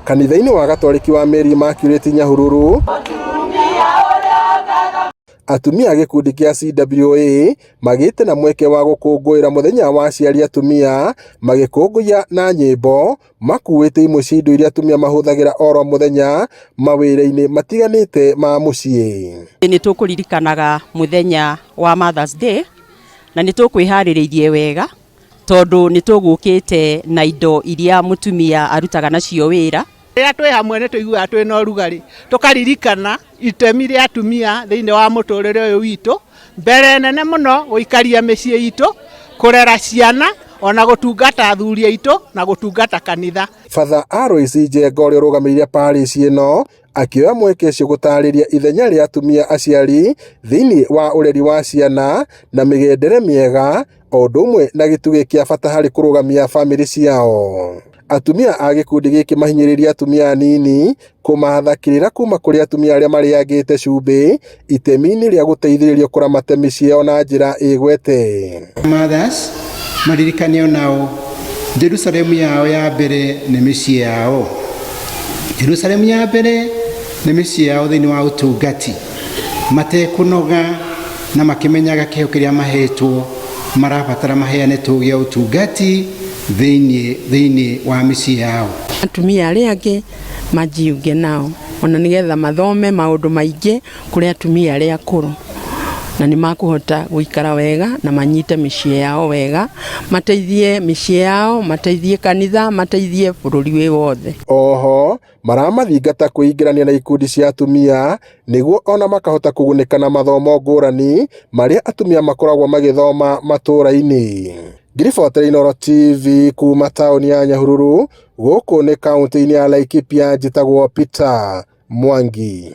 Kanitha-inĩ wa Gatoreki wa Mary Immaculate Nyahururu, atumia a gĩkundi kĩa CWA magĩte na mweke wa gũkũngũĩra mũthenya wa aciari atumia magĩkũngũiya na nyĩmbo makuĩte imwe cia indo iria atumia mahũthagĩra oro mũthenya mawĩra-inĩ matiganĩte ma mũciĩ. Nĩ tũkũririkanaga mũthenya wa Mother's Day na nĩ tũkwĩharĩrĩirie wega tondũ nĩ tũgũkĩte na indo iria mũtumia arutaga nacio wĩra. Rĩrĩa twĩ hamwe nĩ tũiguaga twĩ na ũrugarĩ, tũkaririkana itemi rĩa atumia thĩinĩ wa mũtũrĩre ũyũ witũ, mbere nene mũno gũikaria mĩciĩ itũ, kũrera ciana, ona gũtungata athuri aitũ na gũtungata kanitha. Father Alois Njenga ũrĩa ũrũgamĩrĩire parish ĩno akĩoya mweke ũcio gũtarĩria ithenya rĩa atumia aciari thĩinĩ wa ũreri wa ciana na mĩgendere mĩega o ũndũ ũmwe na gĩtugĩ kĩa bata harĩ kũrũgamia bamĩrĩ ciao. Atumia a gĩkundi gĩkĩ mahinyĩrĩria atumia anini kũmatha kĩrĩra kuma kũrĩ atumia arĩa marĩangĩte cumbĩ itemi-inĩ rĩa gũteithĩrĩrio kũramata mĩciĩ yao na njĩra ĩgwete. Mothers maririkane onao Jerusalemu yao ya mbere nĩ mĩciĩ yao. Jerusalemu ya mbere nĩ mĩciĩ yao thĩinĩ wa ũtungati, matekũnoga na makĩmenyaga kĩheo kĩrĩa mahetwo marabatara maheane tũgĩa ũtungati thĩinĩ thĩinĩ wa mĩciĩ yao. Atumia arĩa angĩ majiunge nao ona nĩgetha mathome maũndũ maingĩ kũrĩ atumia arĩa akũrũ na nĩ makũhota gũikara wega na manyite mĩciĩ yao wega, mateithie mĩciĩ yao, mateithie kanitha, mateithie bũrũri wĩ wothe. Oho maramathingata kwĩingĩrania na ikundi cia atumia nĩguo ona makahota kũgunĩka na mathomo ngũrani marĩa atumia makoragwo magĩthoma matũra-inĩ. Ngiribotera Inooro TV kuma taũni ya Nyahururu, gũkũ nĩ kaũntĩ-inĩ ya Laikipia, njĩtagwo Peter Mwangi.